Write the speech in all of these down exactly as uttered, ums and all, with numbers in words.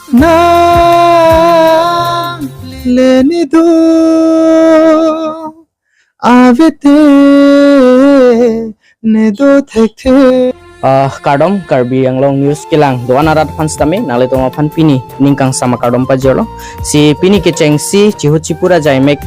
Nang le ne do, ave te ne do thekthe. Ah, kardom, Karbi Anglong News kelang do-an arat aphan sitame nanglitum aphan pini ning kangsam akardom pajirlo. Si pini kechengsi chihut chipura jaimek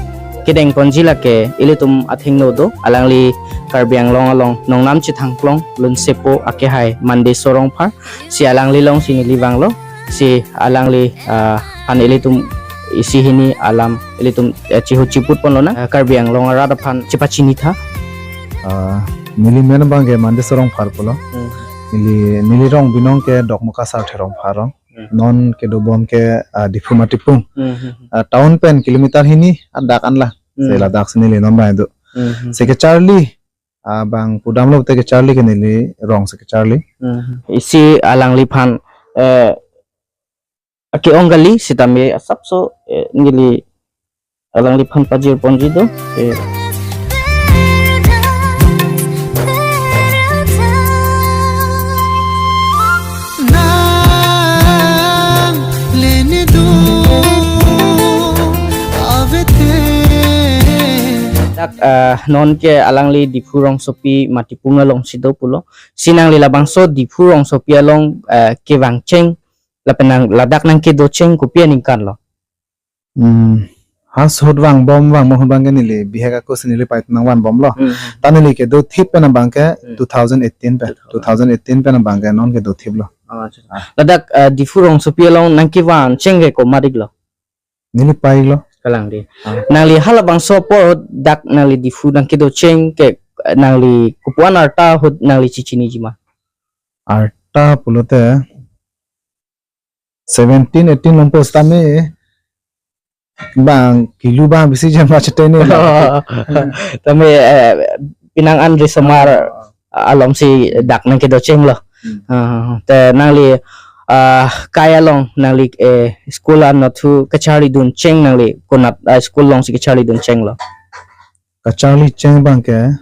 kedeng ponji lake ilitum athengno do, alangli Karbi Anglong along nongnam chethangklong Lunsepo akehai Mandeso Rongphar. Si alangli alongsi neli vanglo. Si alangli, ah, aphan ilitum isi hini alam ilitum, eh, chihut chiput ponlonang, eh, Karbi Anglong arat aphan chepachini tha. Ah, neli men abangke Mandeso Rongphar pulo. Hmm. Neli, neli rong binong ke Dokmoka Sarthe Rongphar rong. Hmm. Non kedobom ke, ah, Diphu Matipung. Hmm, hmm, hmm. Ah, town pen kilometer hini adak anla. Hmm. Si ladak si neli non abang do. Hmm, hmm. Si kecharli, ah, bang pudamlo te kecharli ke neli rong si kecharli. Hmm. Isi alangliphan, eh, ake-ong kali sitame asapso, eh, neli alangliphan pajir ponji do. Eh. Nang le ne do, ave te. Dak, eh, non ke alangli Diphu rongsopi Matipung alongsi do pulo. Si nangli labangso Diphu rongsopi along, eh, kevangcheng lapen nang ladak nangkedocheng kopi aningkan lo? Hmm. Ha ahut vangbom, vangbom ahut abangke neli bihek ako si neli pait nangvangbomlo. Hmm. Ta neli kedothip pen abangke Hmm. two thousand eighteen pen. Two thousand. Two thousand eighteen pen abangke non kedothiplo. Oh, acha. Ah. Ladak, eh, Diphu rongsopi along nangkevangcheng ke komat-iklo? Neli pai-iklo. Kalang di. Ah. Nangli halabangso apor ahut dak nangli Diphu nangkedocheng ke, eh, nangli kopuan arta ahut nangli chechiniji ma? Arta pulote seventeen, eighteen longpo sitame bang kilo bang bisi jam macet ne. Tame, eh, pinang an risomar alomsi dak nangkedochenglo. Hmm. Ah, te nangli, ah, kai along nangli, eh, school anat thu kacharliduncheng nangli konat, ah, school alongsi kacharlidunchenglo? Kacharlicheng abangke,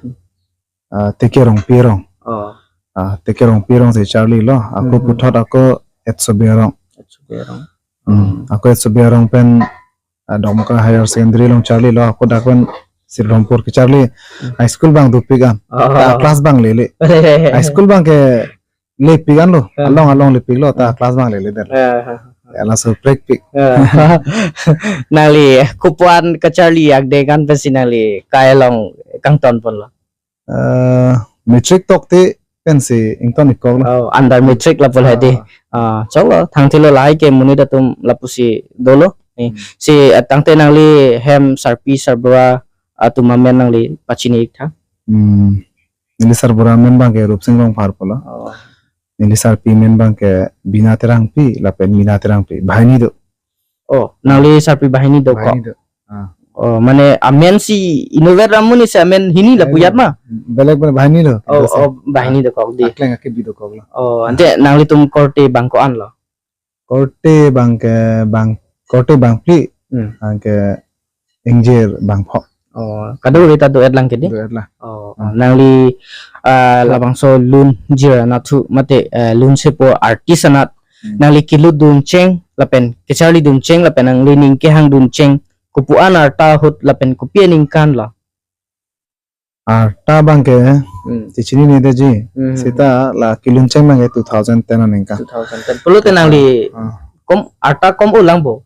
ah, Teke Rongpi arong. Oh. Ah, Teke Rongpi arongsi charlilo. Ako Hmm. puthot ako Etsobe arong. Etsobe arong. Hmm. Hmm. Ako Etsobe arong pen, ah, Dokmoka Higher Secondary along charlilo. Ako dak pen Sirlompur kecharli. Hmm. High school bang dopik an. Oh. Ta class bang lele. High school abangke lepik anlo. Hmm. Along along lepiklo. Ta Hmm. class bang lele der. Eh, eh, eh. Ya, laso prekpik. Eh. Nangli kopuan kacharli akdeng an pensi nangli kai along kangton ponlo? Eh, matric tokte pensi ington-ikkoklo. Oh, under matric lapu lahai di. Ah. Ah, choklo, thangthelo lahai ke monit atum lapusi dolo. Eh, Hmm. si, eh, tangte nangli hem sarpi sarbura atum amen nangli pachini-ik tha. Hmm. Neli sarbura amen abangke Rupsing Rongphar pulo. Oh. Neli sarpi amen abangke Bina Terangpi lapen Mina Terangpi. Banghini do. Oh, nangli sarpi banghini dokok? Banghini do. Ah. Oh, mane amensi inutvet amonit si amen hini lapu Banghini. Yat ma? Belek belek banghini do. Oh, Dosa. Oh, banghini dokok di. Akleng akebi dokoklo. Oh, ante nanglitum korte bang ko-anlo? Korte abangke bang, korte bangphli. Hmm. Anke ingjir bangpho. Oh, kadokave ta do-etlang ke di? Do-etlang. Oh, Hmm. nangli, ah, labangso lunjir anat thu mate, eh, Lunsepo artist anat Hmm. nangli kelutduncheng lapen kacharliduncheng lapen nangli ning kehangduncheng kopuan arta ahut lapen kopi aningkanlo? Arta abangke Hmm. chechinine deji. Hmm. Seta la keluncheng abangke two thousand ten aningkan. Two thousand ten. Pulote nangli Ah. kom, arta kom-o lang bo?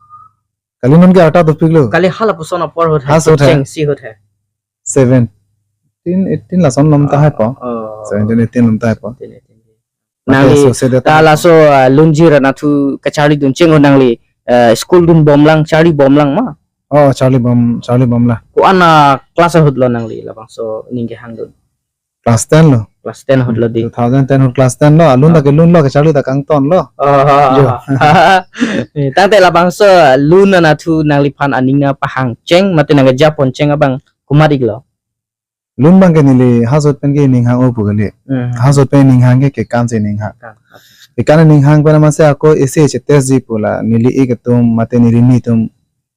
Kali non ke arta dopiklo. Kali halapuson apor ahut hai. Ha, ahut hai. Chengsi ahut hai. Seventeen, eighteen lason lom ta haipo. Oh. Seventeen, eighteen lom ta haipo. Seventeen, eighteen. Mate nangli so se de ta ta laso, ah, lunjir anat thu kacharliduncheng ahut nangli, eh, school dunbomlang, charlibomlang ma? Oh, charlibom, charlibomlang. Ko-an a class ahutlo nangli labangso ning kehangdun? Class ten lo. Class ten ahutlo di. Two thousand ten ahut class ten lo. Alun Ah. ta kelunlo, kacharli ta kangtonlo. Oh. Jo. Eh, tangte labangso lun anat thu nangliphan aning nangpahangcheng mate nangkejaponcheng abang komat-iklo? Lun abangke neli ha ahut pen ke ning hang-o pu kali. Hmm. Ha ahut pen ning hang ke kekan si ning hang. Kekan. Kekan ning hang pen amatsi ako isi chetestji pu la neli ik atum mate neli ni atum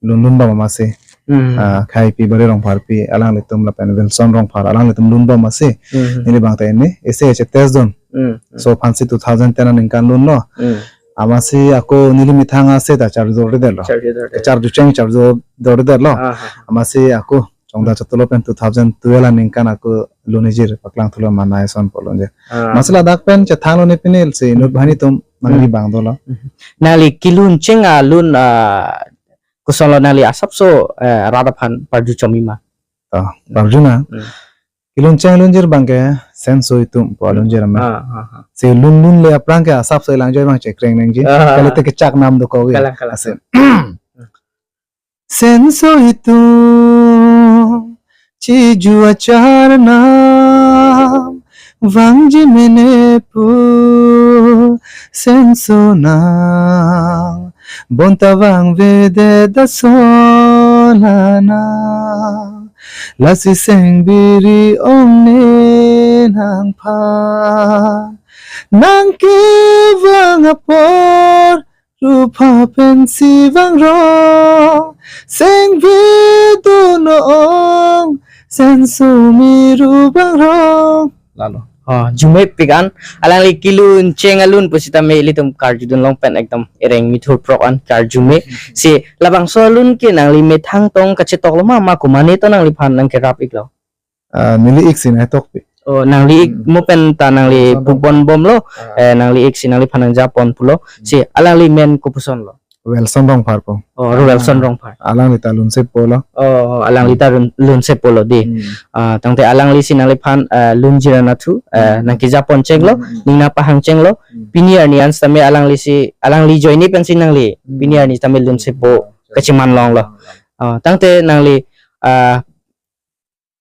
lun lunbom amatsi. Hmm. Ah, Khaipi Bari Rongpharpi alanglitum lapen Wilson Rongphar alanglitum lunbom amatsi. Hmm. Neli abang ta ini isi chetestdun. Hmm. So aphansi two thousand ten aningkan lunlo. Hmm. Amatsi ako neli methang ase ta charju dordedetlo. Charju dordedetlo. Charju cheng charju dordedetlo. Ah, ah, ah. Amatsi ako chongda Hmm. chotolo pen two thousand twelve aningkan ako lun ejir paklang thulo, manai son polo je. Ah. Amatsi ladak pen chethanglo ne pini si inut Hmm. banghini atum nangli Hmm. bang dolo. Hmm. Nangli kelun cheng alun, ah, kosonlo nangli asapso, eh, rat aphan parju chomi ma? Ah, parju na. Hmm. Kelun cheng lunjir abangke senso itum pu alunjir ame. Ah, ah, ah. Si lunlun le aphrang ke asapso ilang joi abang chekreng nangji. Ah. Kalite kechak nam dokok ya. Kalang, kalang. Ase. Senso itum chiju acharnam vangji mene pu senso nang bonta vangvedet ason anang. Lasi sengbiri ong ne nangphan nangkevang apor rupha pensi vangrong sengve do no ong senso miru vangrong. Lalo. Oh, arjumepik an, alangli kelun cheng alun pusitame ilitum karjudun long pen ekdom ereng mithur prok an karjume. Si labangso alun ke nangli methang tong kachetoklo ma, ma komatne to nangliphan nangkerap iklo? Ah, neli ik si nangtokpi. Oh, nangli ik Hmm. mo pen ta nangli Nangtokpi. pubon bomlo, Ah. eh, nangli ik si nangliphan nangjapon pulo. Hmm. Si alangli men kopuson lo? Wilson Rongphar po. Oh, Wilson Ah. Rongphar. Alangli ta lunsepo lo. Oh, alangli ta lun-, lunsepo lo di. Hmm. Ah, tangte alangli si nangliphan, ah, lunjir anatthu, ah, Hmm. nangkejapon chenglo, Hmm, hmm. ning nangpahang chenglo. Hmm. Pini arni an sitame alangli si, alangli ajoine pensi nangli. Hmm. Pini arni sitame lunsepo Hmm. kachiman longlo. Hmm. Ah, tangte nangli, ah,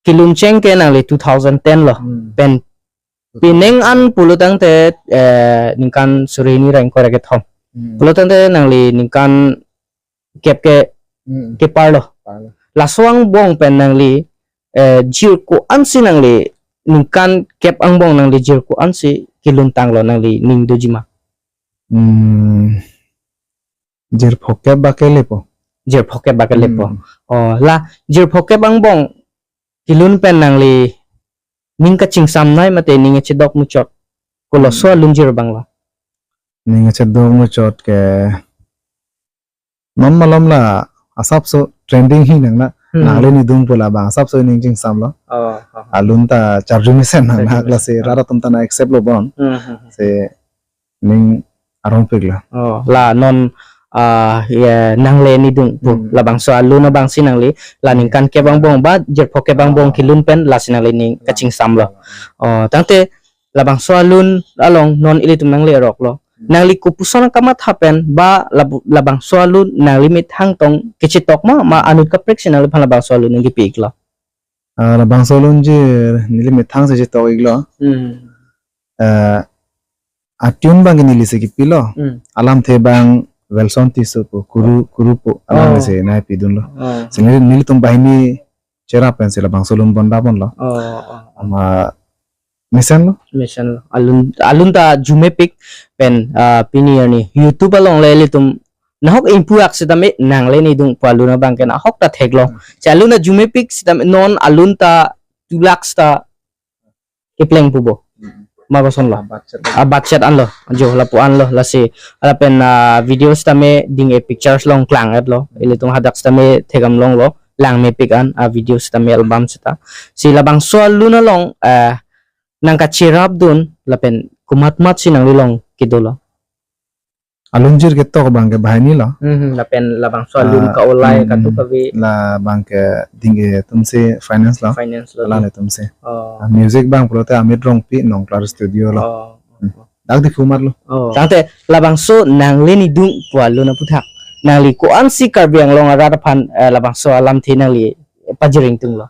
kelun cheng ke nangli two thousand ten lo. Hmm. Pen Two thousand ten. Penang an pulo tangte, eh, ningkan suri hini ra ingkoi ra kethom. Hmm. Pulo tangte nangli ningkan kep ke Hmm. kepar lo. Kepar lo. Laso angbong pen nangli, eh, jir ko-ansi nangli ningkan kep angbong nangli jir ko-ansi kelun tanglo nangli ning doji ma? Hmm. Jir phokep ba kelepo. Jir phokep ba kelepo. Hmm. Oh, la jir phokep angbong kelun pen nangli ning kachingsamnei mate ning kachedok muchot? Koloso Hmm. alunjir abang lo? Ning kachedok muchot ke non malom la asapso trending hi nang na. Hmm. Nangle nidung pu labang asapso ning chingsamlo. Oh, oh. Alun ta charju mesen nang Charju na mesen. Lasi Ah. rat atum ta nang accept lo bon. Hmm, hmm, hmm. Si ning arongpik lo. Oh, la non, ah, ya, nangle nidung pu. Hmm. Labangso alun abangsi nangli, la Hmm. ningkan kep angbong ba jir phokep angbong Ah. kelun pen lasi nangli ning Ah. kachingsamlo. Oh, tangte labangso alun along non ilitum nangle roklo. Hmm. Nangli kopuson kamatha pen ba lab-, labangso alun nangli methang tong kachetok ma, ma anut kaprek si nangliphan labangso alun nangkepi iklo? Ah, labangso alunjir neli methang si chetok iklo. Hmm. Eh, atune abang ke neli si kepilo. Hmm. Alamthe abang Wilson Tisso pu, Kuru, Kuru pu, alang Oh. si nangpidunlo. Oh. Si neli, nelitum banghini cherap pensi labangso alun bon da ponlo. Oh, oh. Amat mesen lo. Mesen lo. Alun, alun ta arjumepik pen, ah, pini arni YouTube along le ilitum nahok ingpu-ak sitame nangle nidung pu alun abang ke nahok ta theklo. Hmm. Si alun arjumepik sitame non alun ta two lakhs ta kepleng pu bo. Hmm. Ma koson lo? Ah, budget. Ah, budget anlo. Jo lapu anlo. Lasi lapen, ah, video sitame ding-e pictures along klang-etlo. Hmm. Ilitum hadak sitame thekdam longlo. Langmepik an, ah, video sitame album sita. Si labangso alun along, eh, nangkacherapdun lapen komat-mat si nangli along kedolo? Alunjir ketok abang ke banghini lo. Hmm, lapen labangso alun Ah, ka-olai hmm, katu kave. Labang ke ding-e atumsi finance lo. Finance lo. Alanglitumsi. Oh. Ah, music abang pulote Amit Rongpi, Nongklar Studio lo. Oh. Hmm. Dak Diphu amat lo. Oh. Tangte labangso nangle nidung pu alun aputhak nangli ko-ansi Karbi Anglong arat aphan, eh, labangso alamthe nangli pajir ingtunglo?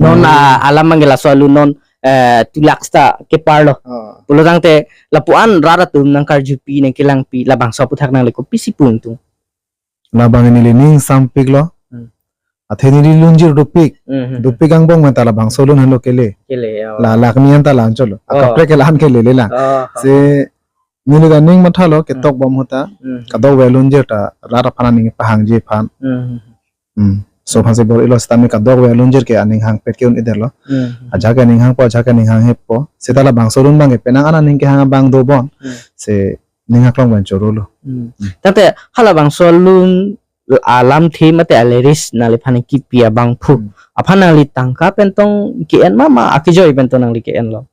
Non, Hmm. ah, alam abang ke laso alun non, eh, two lakhs ta kepar lo. Oh. Pulo tangte lapu an rat atum nangkarjupi nangkelangpi labangso aputhak nangli kopisi pu ingtung? Labang neli ning sampik lo. Hmm. Athe neli lunjir dopik. Hmm, hmm, hmm. Dopik angbong pen ta labangso alun henlo kele. Kele, oh. La lakh ni an ta la-anchot lo. Oh. Akaprek ke la-an kele le lang. Oh, oh. Si neli ta ning mathalo ketok Hmm. bom ahut ta. Hmm. Kadokave alunjir ta rat aphan aning pahangji aphan. Hmm, hmm, hmm. Hmm. So aphansi bor-ilo sitame kadokave alunjir ke aning hangpet ke un-edetlo. Hmm. Ajahak ke aning hangpo, ajahak ke aning hanghepo. Seta labangso alun abang ke penang an aning kehang abang dobon. Hmm. Si ning aklong pen choro lo. Hmm. Hmm. Tangte halabangso alun alamthe mate a-lyrics nangliphan kipi abangphu. Hmm. Aphan nangli tangka pen tong ke-en ma ma akejoi pen tong nangli ke-enlo?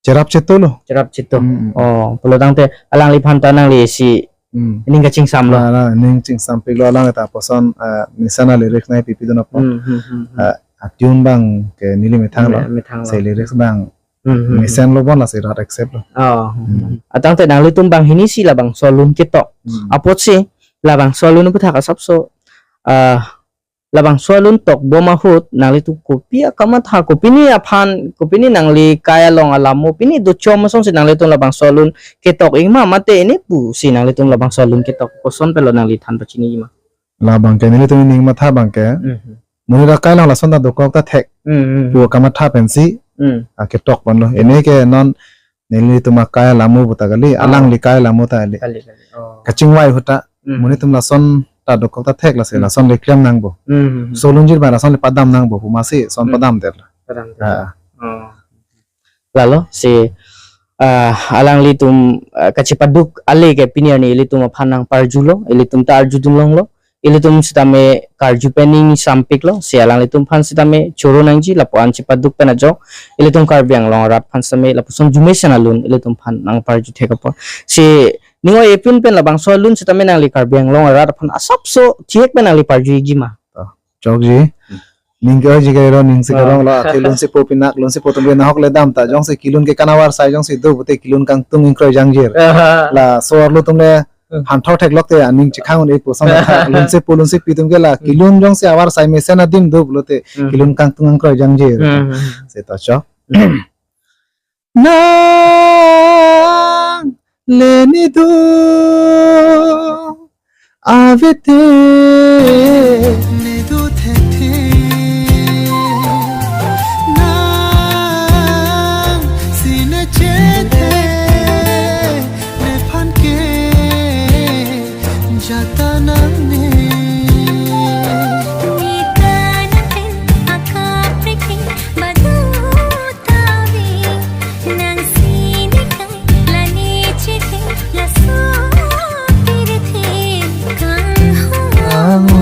Cherap cheto lo. Cherap cheto. Hmm, hmm. Oh, pulo tangte alangliphan ta nangli isi Hmm. ning kachingsam lo. Ah, na, ning chingsampik lo alang ta puson, ah, mesen a-lyrics nangpi pidun apot. Hmm, hmm, hmm, hmm. Ah, a-tune abang ke neli methang lo. Me-, methang lo. Si lyrics abang Hmm, hmm, hmm. mesen lo bon lasi rat accept lo. Oh. Hmm. Ah, tangte nanglitum banghini si labangso alun ketok. Hmm. Apotsi labangso alun aputhak asapso, ah, labangso alun tokbom ahut nanglitum kopi akamatha, kopine aphan, kopine nangli kai along alamo pine dochom asonsi nanglitum labangso alun ketok-ik ma, mate ene pusi nanglitum labangso alun ketok, koson pen lo nangli than pachini-ik ma? Labang ke nelitum ning matha abang ke, Hmm, hmm. monit akai along lason ta dokok ta thek Hmm, hmm, hmm. pu akamatha pensi, Hmm. ah, ketok ponlo. Ene ke non nelitum akai alamo puta kali, Ah. alangli kai alamo ta kali. Kali, kali. Oh. Kachingvai ahut ta, Hmm. monit atum lason ta dokok ta thek lasi, Hmm. lason le klem nangpo. Hmm, hmm, hmm. So lunjir ba lason le padam nangpo, pu masi son Hmm. padam det. Padam det. Ah. Oh. Lalo, si, ah, alanglitum, ah, kachepaduk ale ke pini arni ilitum aphan nangparjulo, ilitum ta arjudun longlo. Ilitum sitame karju pen ning sampik lo, si alanglitum aphan sitame choro nangji, lapu-an chepaduk pen ajok, ilitum Karbi Anglong arat aphan sitame lapuson arjumesen alun ilitum aphan nangparju thek apot. Si ning oi-e pin pen labangso alun sitame nangli Karbi Anglong arat aphan asapso thihek pen nangli parju-ikji ma? Oh, chokji. Hmm. Ning ke-oiji ke ro, ning si Ah. karong lo, akhir lun sepo pinak, lun sepo atum ke nahok le dam ta, jongsi kelun ke kanawar sai jongsi do pute kelun kangtung ingkroi jangjir. Ah. Laso arlo atum le Hmm. han thor theklok te aning chekhang un-e pu song ta. Lun sepo, lun sepi atum ke la, Hmm. kelun jongsi awar sai mesen adim do pulote, Hmm. kelun kangtung ingkroi jangjir. Hmm. Seta chok. Hmm. Nang le nedo ave te, nedo thekthe. Nang si nechethe, nephan ke jata nangne. Ni kanang pen akaprek pen badu tavi, nang si nekai la nechethe, laso pirthe kangho.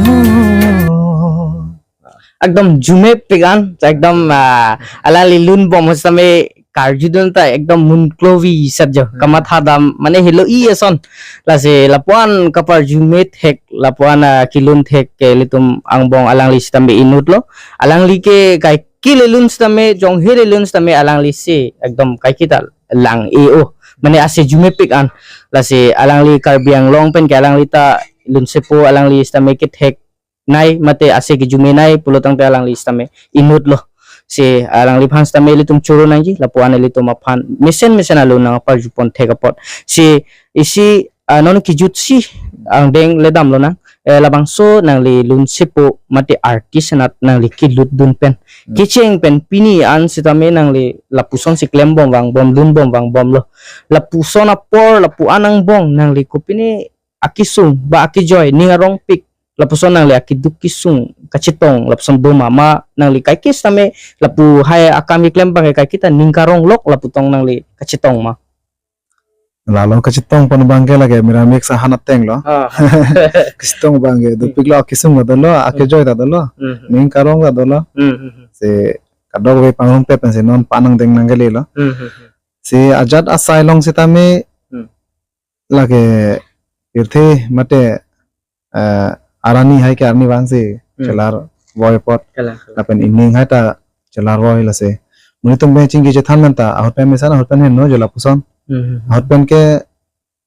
Ekdom arjumepik an, ekdom, ah, alangli lunbom sitame karjudun ta ekdom munklovi sat jo. Hmm. Kamatha dam, mane helo-i ason. Lasi lapu-an kaparjume thek, lapu-an, ah, kelun thek ke ilitum angbong alangli sitame inut lo. Alangli ke kaike le lun sitame, jonghe le lun sitame alangli si ekdom kaike ta lang-e-o. Mane ase arjumepik an. Lasi alangli Karbi Anglong pen ke alangli ta lun sepo alangli sitame kethek nai mate ase kejume nai pulo tangte alangli sitame inut lo. Si alangliphan sitame ilitum choro nangji, lapu-an ilitum aphan mesen mesen alun nangparjupon thek apot. Si isi, ah, non kejut si angdeng le damlonang. Eh, labangso nangli lun sepo mate artist anat nangli kelutdun pen. Hmm. Kecheng pen pini an sitame nangli lapuson si klembom vangbom, lunbom vangbom lo. Lapuson apor, lapu-an angbong nangli kopine akesung ba akejoi, ning arongpik, lapuson nangli akeduk kesung kachetong lapuson do ma, ma nangli kaike sitame lapu hai akam keklem abang ke kaike ta ning karong lok lapu tong nangli kachetong ma? Lalo kachetong pon abang ke lake mera mix ahan ateng lo. Ah. Kachetong abang ke dopik lo, akesung ta dolo, akejoi ta dolo, Hmm. ning karong ta dolo. Hmm, hmm, hmm. Si kadokave pangrum pep si non pa nangdeng nangkele lo. Hmm, hmm, hmm. Si ajat asai along sitame Hmm. lake pirthe mate, eh, arni hai ke arnivang si Hmm. chelarvoi apot. Kalang, kalang. Lapen ining hai ta chelarvoi lasi. Monit atum pen chingki chethan man ta, ahut pen mesen, ahut pen henlo jo lapuson. Hmm, hmm, hmm. Ahut pen ke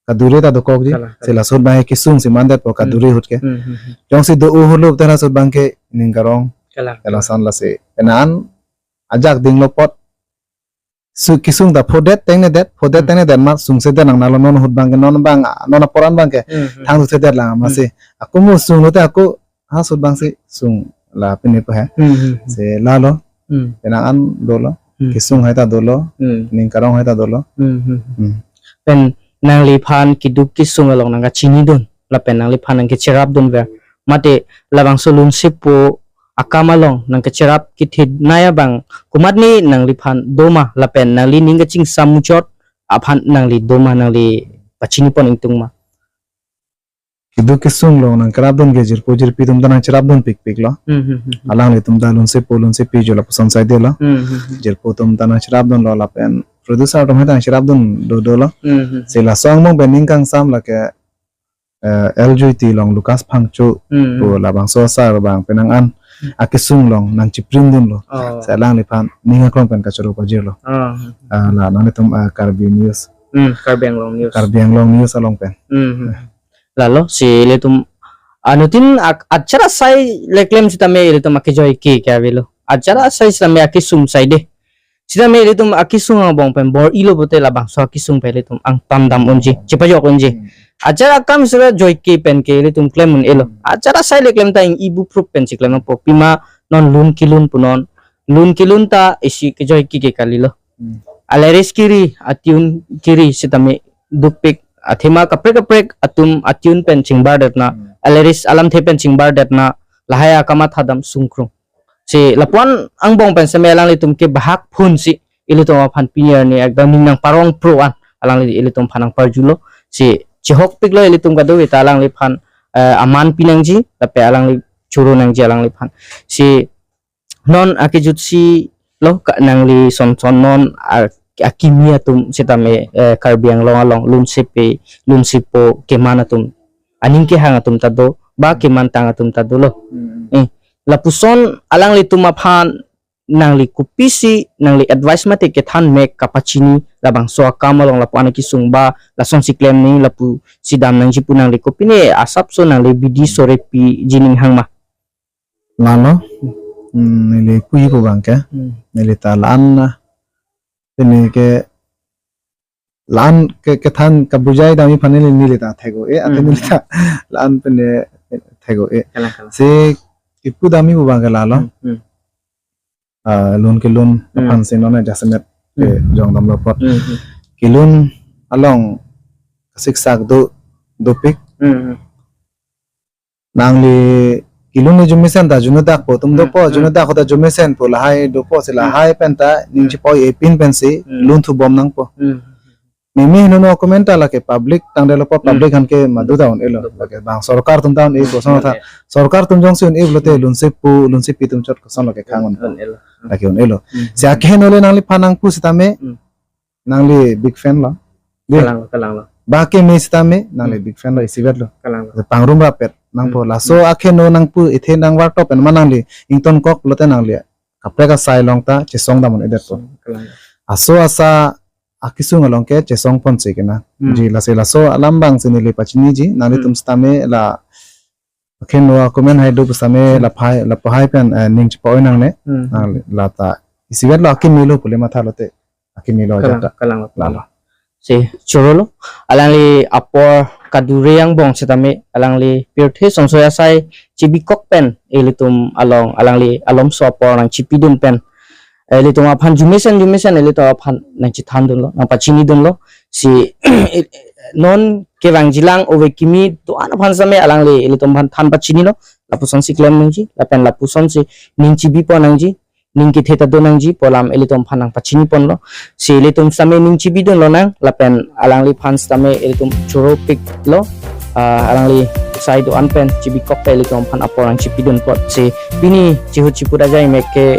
kadure ta dokokji. Kalang, kalang. Si laso ahut abang kesung si mandetpo kadure Hmm. ahut ke. Hmm, hmm, hmm. Jongsi do u hulup tera laso ahut abang ke ning karong. Kalang, kalang. Kalasan lasi. Pen an ajak dinglo apot. Su kesung ta phodet tengnedet, phodet Hmm. tengnedet ma sungsedet nangnalo, non ahut abang ke, non abang, non apor an abang ke Hmm, hmm. thang thuthedet lang ma Hmm. si. Ako mo sunglote ako ha ahut abang si sung la pine pa he. Hmm, hmm, hmm. Si lalo, Hmm. penang an dolo, Hmm. kesung hai ta dolo, Hmm. ning karong hai ta dolo. Hmm, hmm, hmm. Hmm. Pen nangliphan keduk kesung along nangkachinidun, lapen nangliphan nangkecherapdunver. Mate labangso lun sepo akam along nangkecherap kethe nai abang komatne nangliphan do ma, lapen nangli ning kachingsam muchot aphan nangli do ma, nangli pachini pon ingtung ma? Keduk kesung along nangkerapdun ke jirpo jirpi atum ta nangcherapdun pikpik lo. Hmm, hmm, hmm, hmm. Alanglitum ta lunsepo lunsepi jo lapuson saide lo. Hmm, hmm, hmm. Jirpo atum ta nangcherapdun lo lapen producer atum hai ta nangcherapdun dodo lo. Hmm, hmm. Si laso angbong pen ning kangsam lake, eh, L J T along Lucas Phangcho Hmm, pu hmm. labangso asar abang penang an Hmm. akesung along nangchiprindun lo. Oh. Si alangliphan ning aklong pen kachoro pajir lo. Oh. Ah, la nanglitum, ah, Karbi News. Hmm, Karbi Anglong News. Karbi Anglong News along pen. Hmm, hmm. Lalo si ilitum anuttin ak-, achar asai le klem sitame ilitum akejoi ke ke avelo. Achar asai sitame akesung saide. Sitame ilitum akesung angbong pen bor-ilo pute labangso akesung pen ilitum angtan dam unji, chepajok unji. Hmm. Achar akam sira joike pen ke ilitum klem un-elo. Hmm. Achar asai le klem ta ing ibu prup pensi klempo. Pima non lun kelun punon. Lun kelun ta isi kejoike ke kalilo. Hmm. Alyrics kiri, atune kiri sitame dukpik, athema kaprek kaprek atum atune pen chingbar detna, Hmm. alyrics alamthe pen chingbar detna, lahai akamatha dam sungkrung. Si lapuan angbong pen sitame alanglitum ke bahak phun si ilitum aphan pini arni ekdam ning nangparong pro an alangli ilitum aphan nangparjulo. Si chehokpiklo ilitum kadokave ta alangliphan, eh, aman pinangji, lapen alangli choro nangji alangliphan. Si non akejutsi lo ka nangli son son non a-, akimi atum sitame, eh, Karbi Anglong along lunsepi, lunsepo keman atum, aning kehang atum ta do, ba Hmm. kemantang atum ta dolo. Hmm. Eh, lapuson alanglitum aphan nangli kopisi, nangli advice mate kethan mek kapachini labangso akam along lapu-an akesung ba lasonsi klem nangji lapusi dam nangji pu nangli kopine asapso nangli bidi Hmm. sorepi jining hang ma? Lalo, hmm, neli puji pu abang ke, Hmm. neli ta la-an na, pini ke la-an ke kethan kabujai damji aphan neli, neli ta thek-o-e, athe Hmm. neli ta la-an pini thek-o-e. Kalang, kalang. Si kipu damji pu abang ke lalo, Hmm, hmm. ah, lun kelun Hmm. aphan si non adjustment ke Hmm. jong damlo apot. Hmm, hmm. Kelun along siksak do, dopik. Hmm, hmm. Nangli kelun arjumesen ta arjuno dakpo atum Hmm, dopo, arjuno hmm. dak ta arjumesen pu lahai dopo si Hmm. lahai pen ta ning Hmm. chepoi-e pin pensi Hmm. lun thubom nangpo. Hmm. Mimi heno no comment ta lake public tangdetlo po, Hmm. public aphan ke madu ta un-elo. Dopo. Lake bang sorkar atum ta un-e Hmm, koson ta. un-e. Sorkar atum jongsi un-e pulote Hmm. lunsepo, lunsepi atum chot koson lake khang un-po. Un-elo. Lake un-elo. Hmm. Si akheno le nangliphan nangpu sitame, Hmm. nangli big fan lo. Dei. Kalang, kalang lo. Ba keme sitame, nangli Hmm. big fan lo, isivet lo. Kalang lo. Pangrum rapet nangpo. Hmm. Laso Hmm. akheno nangpu ithe nangvartop pen ma nangli ingtonkok pulote nangli kaprek asai along ta chesong dam un-edetpo. Kalang lo. Laso asa akesung along ke chesong ponsi kena. Hmm. Ji lasi laso alam abang si neli pachiniji, nanglitum Hmm. sitame la akheno comment hai do pu sitame Hmm. lapu hai, lapu hai pen, eh, ning chepoi nangne. Hmm. Nang lata isivet lo akimi lo pule matha lote akimi lo Kalang, ajat ta. kalang, Lalo. Si choro lo. Alangli apor kadure angbong sitame alangli pirthe sonsoi asai chibikok pen ilitum along alangli alomso apor nangchipidun pen, eh, ilitum aphan arjumesen arjumesen ilitum aphan nangchethandunlo, nangpachinidunlo. Si non kevangjilang ove kimi do-an aphan sitame alangli ilitum aphan than pachinilo. Lapusonsi klem nangji, lapen lapusonsi ning chibi pon nangji, ning kethe ta do nangji pu alam ilitum aphan nangpachini ponlo. Si ilitum sitame ning chibidunlonang, lapen alangliphan sitame ilitum choropiklo. Ah, alangli asai do-an pen chibikok pen ilitum aphan apor nangchipidun apot si pini chihut chiput ajai mek ke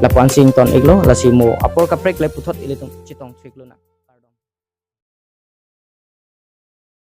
lapu-ansi ington-iklo, lasi mo apor kaprek le puthot ilitum chetong thu-iklonang.